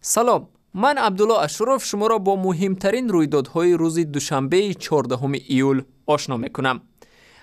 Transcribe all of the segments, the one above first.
Салом, ман Абдулло Ашуров шуморо бо муҳимтарин рӯйдодҳои рӯзи душанбеи 14 июл ошно мекунам.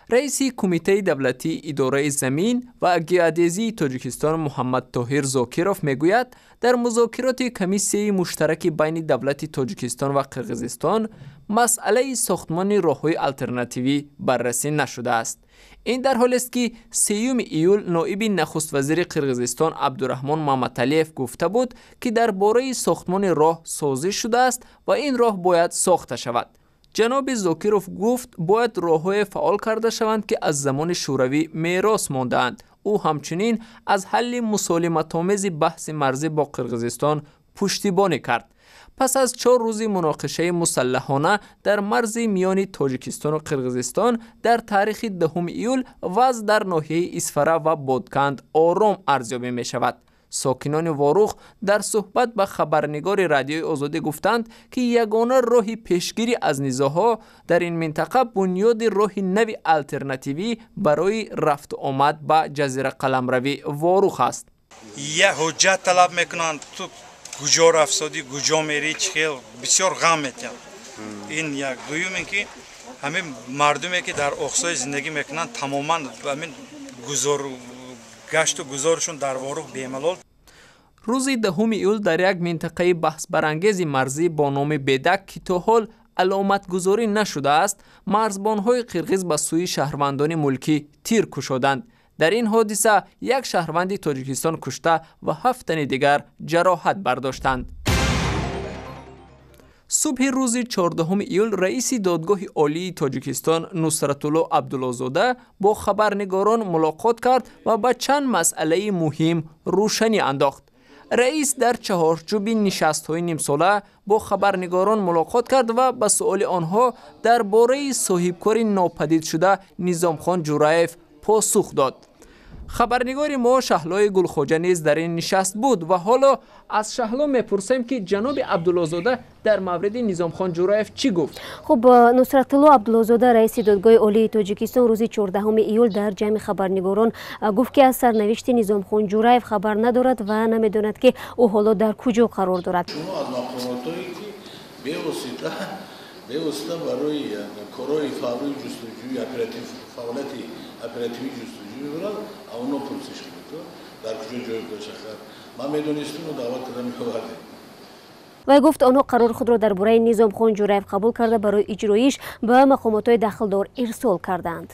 Раиси Кумитаи давлатии идораи замин ва геодезии Тоҷикистон Муҳаммадтоҳир Зокиров мегӯяд, дар музокироти комиссияи муштараки байни давлати Тоҷикистон ва Қирғизистон масъалаи сохтмони роҳҳои алтернативӣ баррасӣ нашудааст. Ин дар ҳолест, ки 3 июл ноиби нахуствазири Қирғизистон Абдураҳмон Маматалиев гуфта буд, ки дар бораи сохтмони роҳ созиш шудааст ва ин роҳ бояд сохта шавад. Ҷаноби Зокиров гуфт, бояд роҳҳое фаъол карда шаванд, ки аз замони Шӯравӣ мерос мондаанд. Ӯ ҳамчунин аз ҳалли мусолиматомези баҳси марзӣ бо Қирғизистон пуштибонӣ кард. Пас аз 4 рӯзи муноқишаи мусаллаҳона дар марзи миёни Тоҷикистону Қирғизистон дар таърихи 10 июл вазъ дар ноҳияи Исфара ва Бодканд ором арзёбӣ мешавад. Сокинони Ворух дар суҳбат ба хабарнигори Радиои Озодӣ гуфтанд, ки ягона роҳи пешгирӣ аз низоъҳо дар ин минтақа бунёди роҳи нави алтернативӣ барои рафту омад ба ҷазирақаламрави Ворух аст. Я ҳуҷҷат талаб мекунанд, ту куҷо рафтодӣ, куҷо мерӣ, чӣ хел, бисёр ғам метиҳанд. Ин як. Дуюм ин ки ҳамин мардуме ки дар Оқсой зиндагӣ мекунанд, тамоман ҳамин гашту гузоршон дар Ворух бемалол. Рӯзи 10 июл дар як минтақаи баҳсбарангези марзӣ бо номи Бедак, ки то ҳол аломатгузорӣ нашудааст, марзбонҳои қирғиз ба сӯи шаҳрвандони мулкӣ тир кушоданд. Дар ин ҳодиса як шаҳрванди Тоҷикистон кушта ва 7 тани дигар ҷароҳат бардоштанд. Субҳи рӯзи 14 июл раиси Додгоҳи Олии Тоҷикистон Нусратулло Абдуллозода бо хабарнигорон мулоқот кард ва ба чанд масъалаи муҳим рӯшанӣ андохт. Раис дар чаҳорчӯби нишастҳои нимсола бо хабарнигорон мулоқот кард ва ба суоли онҳо дар бораи соҳибкори нопадидшуда Низомхон Ҷураев посух дод. Хабарнигори мо Шаҳлои Гулхоҷа низ дар ин нишаст буд ва ҳоло аз Шаҳло мепурсем, ки ҷаноби Абдуллозода дар мавриди Низомхон Ҷураев чӣ гуфт? Хуб, Нусратулло Абдуллозода, раиси Додгоҳи Олии Тоҷикистон, рӯзи 14 июл дар ҷамъи хабарнигорон гуфт, ки аз сарнавишти Низомхон Ҷураев хабар надорад ва намедонад, ки ӯ ҳоло дар куҷо қарор дорад. Шумо аз мақомотое ки бевосита барои корҳои фаврии ҷустуҷӯи фаъолияти оперативии ҷустуҷӯ мебарад, онҳо пурсиш кунед, дар куҷо ҷой дошт. Ман медонистам, даъват карда меовардем. Вай гуфт, онҳо қарори худро дар бораи Низомхон Ҷураев қабул карда, барои иҷроиш ба мақомотҳои дахлдор ирсол кардаанд.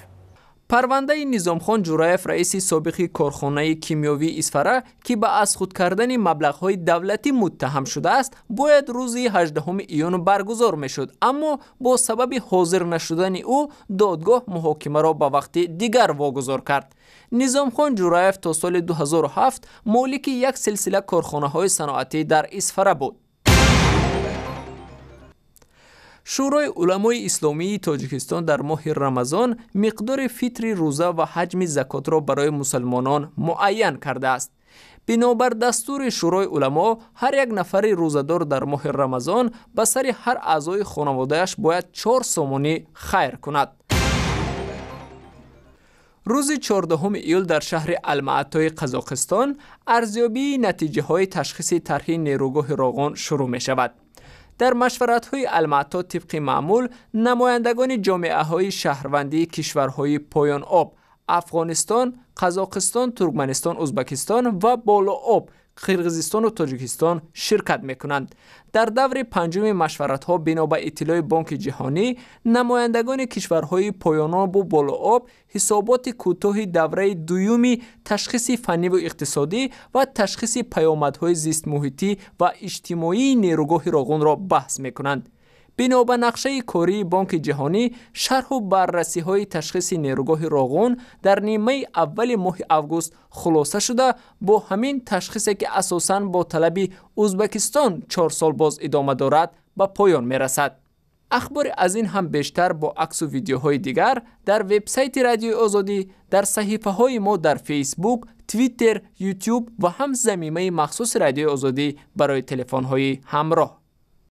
Парвандаи Низомхон Ҷураев, раиси собиқи корхонаи кимиёвии Исфара, ки ба аз худ кардани маблағҳои давлатӣ муттаҳам шудааст, бояд рӯзи 18 июн баргузор мешуд, аммо бо сабаби ҳозир нашудани ӯ додгоҳ муҳокимаро ба вақти дигар вогузор кард. Низомхон Ҷураев то соли 2007 молики як силсила корхонаҳои саноатӣ дар Исфара буд. Шӯрои уламои исломии Тоҷикистон дар моҳи Рамазон миқдори фитри рӯза ва ҳаҷми закотро барои мусалмонон муайян кардааст. Бинобар дастури Шӯрои уламо, ҳар як нафари рӯзадор дар моҳи Рамазон ба сари ҳар аъзои хонаводааш бояд 4 сомонӣ хайр кунад. Рӯзи 14 июл дар шаҳри Алмаатои Қазоқистон арзёбии натиҷаҳои ташхиси тарҳи нерӯгоҳи Роғун шурӯъ мешавад. Дар машваратҳои Алмаато тибқи маъмул намояндагони ҷомеаҳои шаҳрвандии кишварҳои поёноб Афғонистон, Қазоқистон, Туркманистон, Узбакистон ва болооб Қирғизистону Тоҷикистон ширкат мекунанд. Дар даври панҷуми машваратҳо бино ба иттилои Бонки Ҷиҳонӣ намояндагони кишварҳои поёнобу болооб ҳисоботи кӯтоҳи давраи дуюми ташхиси фанниву иқтисодӣ ва ташхиси паёмадҳои зистмуҳитӣ ва иҷтимоии нерӯгоҳи Роғунро баҳс мекунанд. Бино ба нақшаи кории Бонки Ҷиҳонӣ, шарҳу баррасиҳои ташхиси нерӯгоҳи Роғун дар нимаи аввали моҳи август хулоса шуда, бо ҳамин ташхисе ки асосан бо талаби Узбакистон 4 сол боз идома дорад, ба поён мерасад. Ахбори аз ин ҳам бештар бо аксу видеоҳои дигар дар вебсайти Радиои Озодӣ, дар саҳифаҳои мо дар Фейсбук, Твиттер, Ютуб ва ҳам замимаи махсуси Радиои Озодӣ барои телефонҳои ҳамроҳ.